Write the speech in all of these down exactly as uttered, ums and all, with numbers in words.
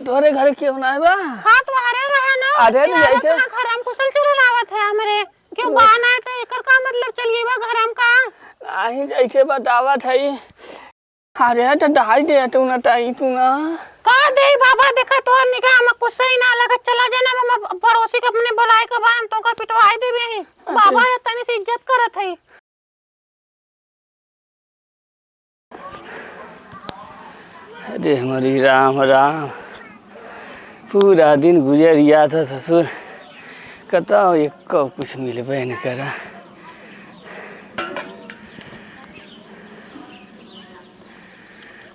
तोहरे घरे केहू नाहीं बा? हाँ, तोहरे रहा ना। अरे, तो जैसे तोहरे घर हम कुशल चलल आवत है हमरे। केहू बा ना, तो एकर का मतलब चलिए बा घर हम का? नाहीं, जैसे बतावत है। अरे, तो डाई दे तू ना, ताई तू ना। का दे बाबा, देखा तोहर निगाह में कुछ सही ना लगत, चला जाना, हम पड़ोसी के अपने बुलाए के बा, हम तोका पिटवाई देबे। अरे। बाबा है, तनी से इज्जत करत है। अरे हमरी राम राम, पूरा दिन गुजर गया था ससुर, कतौ एको कुछ मिलबे न करा।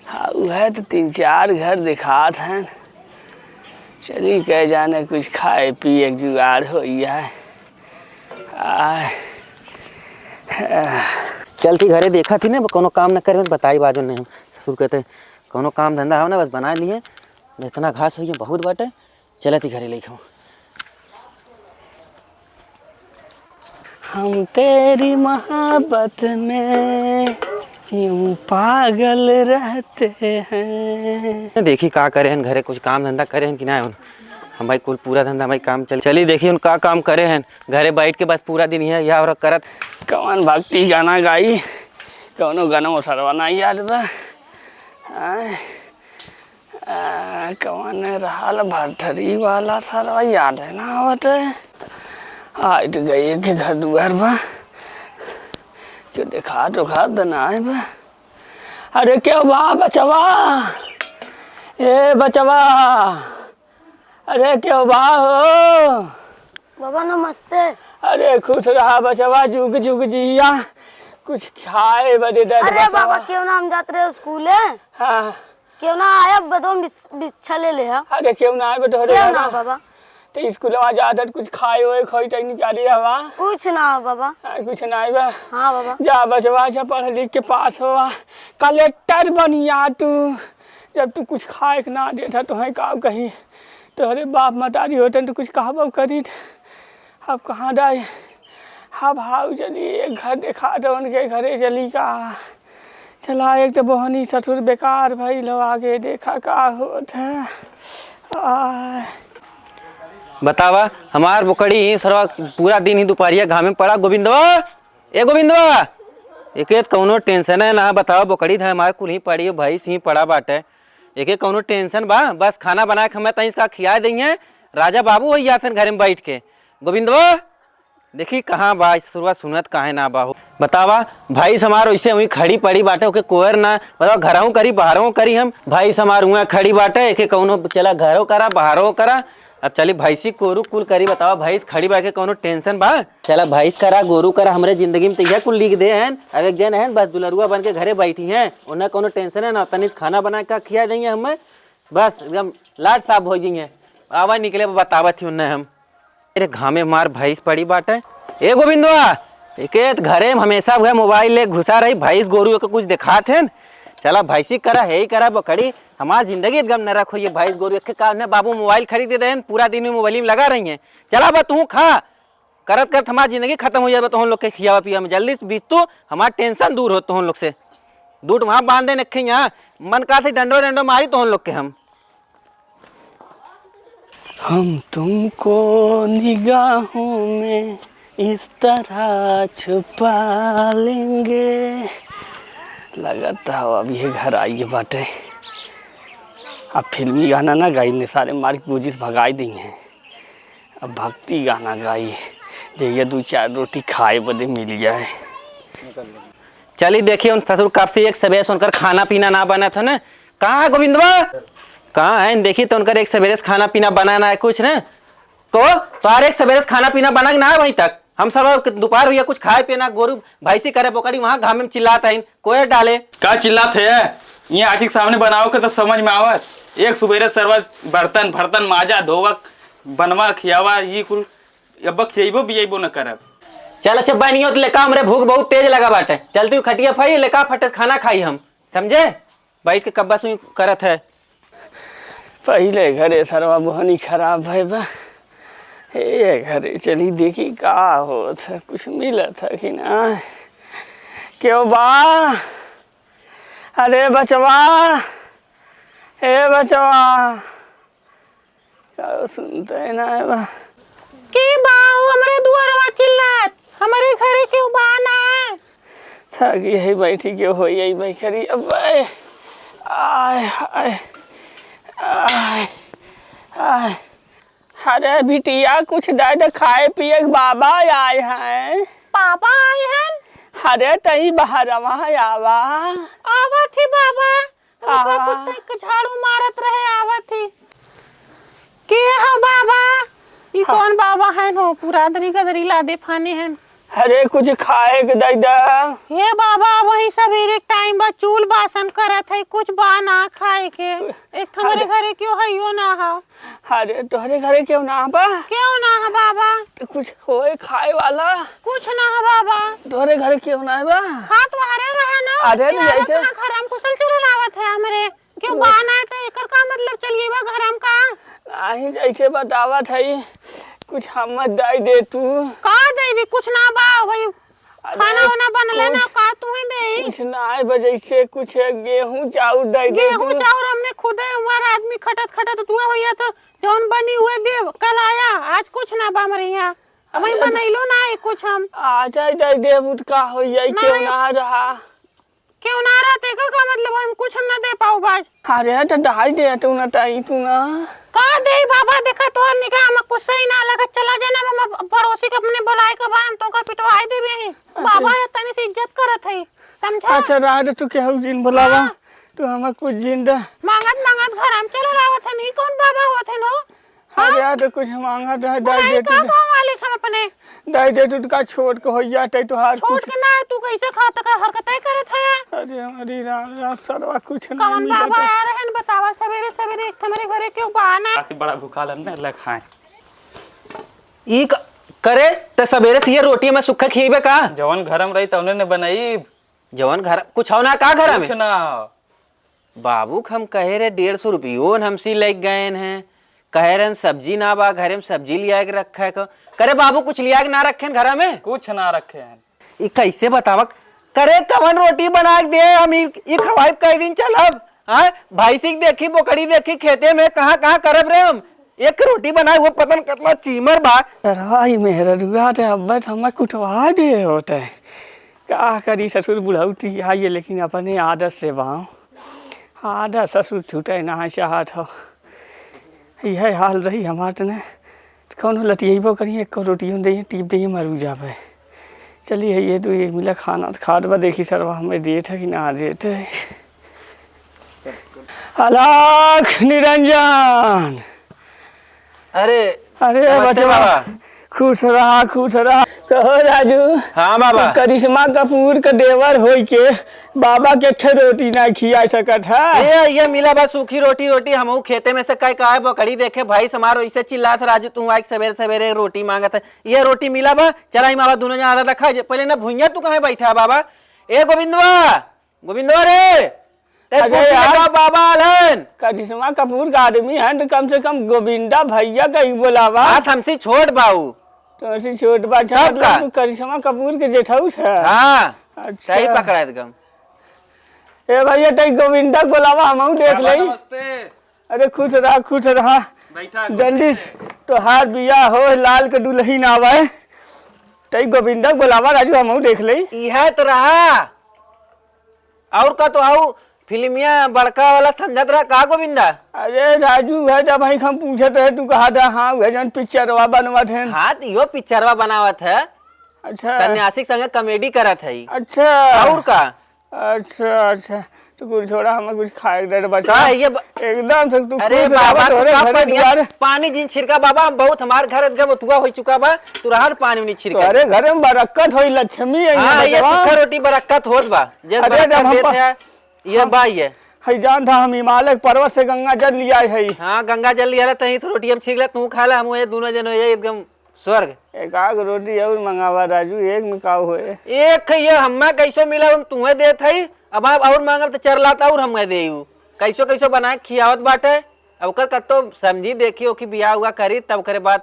हाँ, उहै तो तीन चार घर देखात हैं, चली कह जाने कुछ खाए पिए के जुगाड़ होइ जाए। आय। चलती घरे देखा थी ना, कौनो काम न करे, बताई बाजो नहीं। ससुर कहते, "कौनो काम धंधा हो ना, बस बना लिए, इतना घास होइए बहुत बाटे, चलती घरे लेके हूँ।" हम तेरी मोहब्बत में यूं पागल रहते हैं। देखी का करे हैं घरे, कुछ काम धंधा करे हैं कि ना? हम भाई कुल पूरा धंधा भाई काम चल-, चली देखी उन का काम करे हैं। घरे बैठ के बस पूरा दिन यह, यह और करत। कौन भक्ति गाना गाई? कौनो गाना वो सरवा ना याद बा। आय। आ, कौन रहल भरथरी वाला सरवा याद है ना आवत है। आइत गई के घर दुआर बा। क्यों देखा तो खा दनाए बा। अरे क्यों बा बचवा? ए बचवा। अरे क्यों बा हो? बाबा नमस्ते। अरे खुश रहा बचवा, जुग जुग जिया। कुछ खाए बदे दे अरे बचवा। बाबा, क्यों ना हम जात रहे स्कूले? हाँ। क्यों ना आया, बदो बिछ-, बिच्छा ले ले, हाँ? अरे क्यों ना आए बे तोहरे क्यों ना, बाबा? तो स्कूलवा जात कुछ खाए ओए खोई तई निकाली हवा? कुछ ना हो बाबा। हाँ, कुछ ना आए बा। हाँ बाबा। जा बचवा, जा पढ़ लिख के पास होवा, कलेक्टर बनिया तू। जब तू कुछ खाए के ना देता तो है का कही? तोहरे बाप मतारी होतन तो कुछ कहबो करीत। अब कहाँ जाए? अब हाउ चली, एक घर देखा तो उनके घरे चली का। चला, एक तो बहनी ससुर बेकार भइल हो, आगे देखा का होत है। आय। बतावा, हमार बोकड़ी ही सरवा पूरा दिन ही दुपहरिया घामे में पड़ा। गोविंदवा, ए गोविंदवा, एके त कौनो टेंशन है ना, बतावा, बोकड़ी धाय मार कुल ही पड़ी, भैंस ही पड़ा बाटे, एके कौनो टेंशन बा? बस खाना बना के हमें तईस का खिया दइहे, राजा बाबू होई जात हैं घरे में बैठ के। गोविंदवा, देखी कहाँ बा, ससुरवा सुनत काहे ना बा हो? बतावा, भैंस हमार वैसे हुई खड़ी पड़ी बाटे, ओके कोयर ना, बतावा, घरहूँ करी, बाहरहूँ करी हम, भैंस हमार हुआ खड़ी बाटे, एके कौनो चला घरो करा, बाहरो करा, अब चली भैंसी गोरू कुल करी, बतावा भैंस खड़ी बा के कौनो टेंशन बा? चला भैंस करा, गोरू करा, हमरे जिंदगी में तो यह कुल लिख दे हैं। अब एक जन हैं बस दुलरुआ बन के घरे बैठी हैं, उन्हें कौनो टेंशन है ना, तनिस खाना बना के खिया देंगे हमें, बस एकदम लाट साफ हो जाएंगे। आवा निकले बतावत ही उन्हें हम। अरे घामे मार भैंस पड़ी बाटे। ए गोविंदवा, एके त घरे में हमेशा वह मोबाइल ले घुसा रही, भैंस गोरू के कुछ दिखात हैं। चला भैंसी करा, हे ही करा बकरी, हमार जिंदगी एकदम नरक होई, भैंस गोरू एक के कारण है, बाबू मोबाइल खरीद दे हैं, पूरा दिन में मोबाइल में लगा रही हैं। चला बा तू खा, करत करत हमार जिंदगी खत्म हो जाए बा तोहन लोग के खियावा पिया में। जल्दी से बीच तू हमार टेंशन दूर हो तोहन लोग से। दूट वहाँ बांध दे नखे यहाँ, मन का थे डंडो डंडो मारी तोहन लोग के हम। हम तुमको निगाहों में इस तरह छुपा लेंगे। लगत हवा अब ये घर आई बाटे। अब फिल्मी गाना ना गाई ने, सारे मार के गोजी से भगाई दी हैं। अब भक्ति गाना गाई, जे ये दो चार रोटी खाए बदे मिल जाए। चली देखिए उन ससुर कब से एक सबेरे से उनकर खाना पीना ना बना था ना। कहाँ है गोविंदवा? कहाँ है? देखी तो उनकर एक सबेरे से खाना पीना बना ना है कुछ ना। को तोहार एक सबेरे से खाना पीना बना के ना है अभी तक? हम सब दोपहर हुई कुछ खाए पिए ना, गोरू भैंसी करे बोकड़ी वहाँ घामे में चिल्लात है, कोयर डाले। का चिल्लात है? ये आँखी के सामने बनाओ के तो समझ में आवत। एक सुबेरे सरवा बर्तन भर्तन माजा धोवा बनवा खियावा ये कुल अब खियबो बियबो न करब। चल अच्छा बनियो तो लेका, हमरे भूख बहुत तेज लगा बाटे। चल तू खटिया फाई लेका फटे से खाना खाई हम, समझे? बैठ के कब्बा सुई करत है। पहिले घरे सरवा बोहनी खराब भय बा, ए घरे चली देखी का होत है, कुछ मिलत है कि ना। क्यों बा? अरे बचवा, ए बचवा, तो सुनते ना है बा। के बा उ हमरे दुआरवा चिल्लात? हमरे घरे केहू बा ना? थक गई है बैठी के, हो यही बैठरी। अब आए, आए, आए, आए, आए। अरे बिटिया, कुछ दे दे खाए पिए के, बाबा आए हैं। बाबा आए हैं? अरे तई बहरवा आवा। आवत ही बाबा। रुका, आहा। कुत्ता एक झाड़ू मारत रहे, आवत ही। के ह बाबा? ई हाँ। कौन बाबा हैं हो? पूरा दरी गदरी लादे फाने हैं। अरे कुछ खाए के दे दे। हे बाबा, वही सबेरे टाइम बा, चूल बासन करत है, कुछ बा ना खाए के। एक तो हमरे अरे। घरे केहू हइयो ना हो। अरे तोहरे घरे केहू ना बा? केहू ना ह बाबा। तो कुछ होए खाए वाला? कुछ ना ह बाबा। तोहरे घरे केहू ना बा? हाँ, तोहरे रहा ना। अरे, के नहीं, आवत ऐसे ना घर हम कुशल चलल आवत है हमरे। केहू बा ना है तो एकर का मतलब चलिए बा घर हम का? नहीं, जैसे बतावत है, कुछ हम दे दे तू। का दे दी? कुछ ना बा, वही अरे, खाना वाना बनले ना, कुछ, का तू ही दे? कुछ ना है बा, जैसे कुछ गेहूं चाउर दे दे गेहूं तू। चाउर हमने खुदे हमार आदमी खटत खटत दुआ होइया तो जौन बनी हुए देव। कल आया, आज कुछ ना बा हमरे यहाँ। अब वही अरे, बनैलो ना है कुछ हम। आ जाए दे देबू तो का होइया, केहू नहीं। ना रहा। केहू ना रहा, तेकर का मतलब हम कुछ हम ना दे पाऊ बाज। अरे तो दाई दे तू ना, ताई तू ना। का दे बाबा, देखा तोहर निगाह में कुछ सही ना लगत, चला जाना, हम पड़ोसी के अपने बुलाए के बा, हम तोका पिटवाए देबे ही। अरे। बाबा है, तनी से इज्जत करत है, समझा? अच्छा, रहा दे, तू केहू जिन बुलावा, हाँ। तू हमें कुछ जिन दे। मांगत मांगत घर हम चला आवत है, नहीं कौन बाबा होत है नो? अरे हाँ? यार, तो कुछ मांगा दे, दे बुलाई दे का तू। गाँव वाले सब अपने? दे दे तू, का छोट के होइया, तै तोहार छोट कुछ के ना, तू कैसे खा तक हरकतें करत है? अरे हमारी राम, राम, सरवा कुछ नहीं कौन मिलत बाबा है। आ रहे हैं, बतावा, सवेरे सवेरे एक हमारे घरे क्यों बहाना? रात बड़ा भूखा लगने, ले खाएं। ई क-, करे, त सवेरे से ये रोटी में सुखा खिएबे का? जवन घर में रही, तवने ने बनाई। जवन घर, कुछ हो ना का घर में? कुछ ना। बाबू क हम कहे रहे डेढ़ सौ रुपयो न हमसे लेके गए हैं, कहे रहन सब्जी ना बा घरे में, सब्जी लिया के रखा है को। करे बाबू कुछ लिया के ना रखे हैं घर में? कुछ ना रखे हैं। ई कैसे बतावक? करे कवन रोटी बना के दे हम ई, ई खवाई कई दिन चलब? हाँ, भैंसी के देखी, बोकड़ी देखी, खेते में कहाँ कहाँ करब रे हम? एक रोटी बनाए वो पता न कितना चीमर बा। राई मेहररुआ ते अब्बे त हमें कुटवा दे होते। का करी ससुर बुढ़ौती आई है, लेकिन अपने आदत से बाँव। आधा ससुर छूटे ना चाहत हो। यह हाल रही हमार तने। कौनो लतियबो करिए, एको रोटियों दे, टीप दे, मरू जाबे। चलिए, ये दो एक मिला खाना त खात बा, देखी सरवा हमें देत है कि ना देत है। अलख निरंजन। अरे, अरे नमस्ते बचवा, बाबा। खुश रहा, खुश रहा। कहो राजू, हाँ बाबा। तू करिश्मा कपूर के देवर होई के बाबा के एक ठे रोटी ना खिया सकत है? ए, ये मिला बा सूखी रोटी, रोटी हमहू खेते में से कई का है, बकरी देखे भाई समार वैसे चिल्लात, "राजू तू आइके सवेरे सवेरे रोटी मांगत है, ये रोटी मिला बा, चला ही बाबा दोनों जना आधा खा जे।" पहले ना भुइयां तू कहाँ बैठा है बाबा? ए गोविंदवा, गोविंदवा रे, ते अरे गोविंदा यार, का बाबा आलन। करिश्मा कपूर का आदमी है, तो कम से कम गोविंदा भैया का ही बोलावा। बात हमसे छोट बाऊ। तो ऐसे छोट बात है, तब मतलब का? तू करिश्मा कपूर के जेठाऊ है? हाँ, अच्छा। सही पकड़ा एकदम। ए भैया, तई गोविंदा के बोलावा, हमहू देख बाबा, लई। नमस्ते। अरे खुश रहा, खुश रहा। बैठा, जल्दी कुर्सी पे। तोहार बियाह हो, लाल के दुल्हन आवे। तई गोविंदा के बोलावा राजू, हमहू देख लई। इहे तो रहा। और का तो हाउ फिल्मिया बड़का वाला समझत रहा का गोविंदा? अरे राजू, है जब भाई हम पूछत रहे, तू कहा था, हाँ, वह जौन पिक्चरवा बनवत है। हाँ, तो इहो पिक्चरवा बनावत है। अच्छा। सन्यासी के संगे comedy करत है। अच्छा। और का? अच्छा, अच्छा। तो कुछ थोड़ा हमें कुछ खाए के दे बच्चा। का ये ब-, एकदम से तू अरे खुश बाबा, रहा, तू तोरे का घरे पानी, दुआरे। पानी जिन छिड़का बाबा, हम बहुत हमार घर जब उतुआ हो चुका बा, तू रहा पानी उनी छिड़का। तोरे घर में बरकत होई, लक्ष्मी आई हाँ, है ये बचवा। सूखा रोटी बरकत होत बा। जस अरे, बरकत जब हम देत प-, है, ये हम बा ये। है जान था, हम हिमालय पर्वत से गंगा जल लिया है। हाँ, गंगा जल लिया रहता है, तो रोटी हम छीक ले, तू खा ले, हम ये दोनों जन हो, ये एकदम स्वर्ग। एक आग रोटी और मंगावा राजू, एक में का होए? एक ये हम्मा कैसो मिला, हम तुम्हें देत हई, अब आप और मांगब तो चार लात और हम देऊ। कैसो कैसो बना के खियावत बाटे, अब ओकर कत्तो समझी देखी ओकी बियाह हुआ करी, तब करे बाद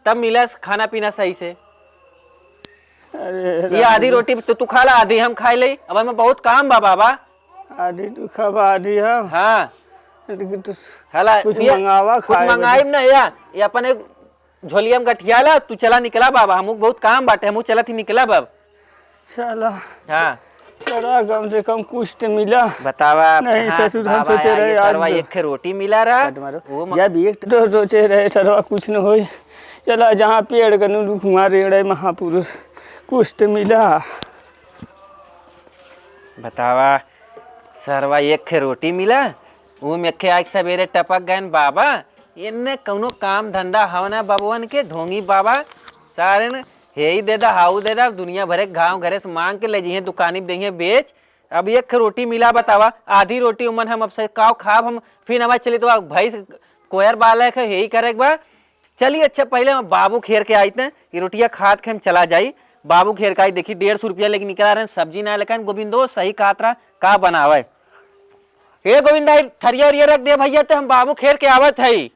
तब मिला खाना पीना सही से। अरे ये आधी राजू। रोटी तो तू खा ला, आधी हम खाई ले, अब हमें बहुत काम बा बाबा। आधी तू खाबा, आधी हम। हाँ। हला, कुछ ये, मंगावा कुछ खाए मंगाइब बदे। ना या, ये अपन एक झोलिया में गठियाला, तू चला निकला बाबा, हमू बहुत काम बाटे, हमू चलत ही निकला बाबा। चला। हाँ। चला, कम से कम कुछ तो मिला। बतावा, नहीं, हाँ, ससुर, हम बाबा, सोचे रहे, आज सरवा एक खे रोटी मिला रहा। कट मारो। वो म- जब एक तो सोचे रहे, सरवा, कुछ न होई। चला, जहाँ पेड़ कनु रुख, वहाँ रेड़े महापुरुष, कुछ तो मिला। बतावा, सरवा एक खे रोटी मिला, वो में एक खे आज सवेरे टपक गए बाबा। इन्ने कौनो काम धंधा हव ना बबुअन के, ढोंगी बाबा, सारे न हेई दे दा, हाउ दे दा, दुनिया भरे गाँव घरे से मांग के ले जइहें, दुकानी में देइहें बेच। अब एक खे रोटी मिला बतावा, आधी रोटी उमन हम अब से काव खाब हम, फिर हमारे चली तो भैंस कोयर बालक है, हेई करे के बा। चली अच्छा, पहले हम बाबू घेर के आइत हैं, ये रोटिया खात के हम चला जाई। बाबू घेर के आई, देखी डेढ़ सौ रुपया लेके निकला रहे, सब्जी ना लेकिन गोविंदो सही कहत रहा, का बनावे। हे गोविंदा, ई थरिया उरिया रख दे भैया, ते हम बाबू घेर के आवत हई।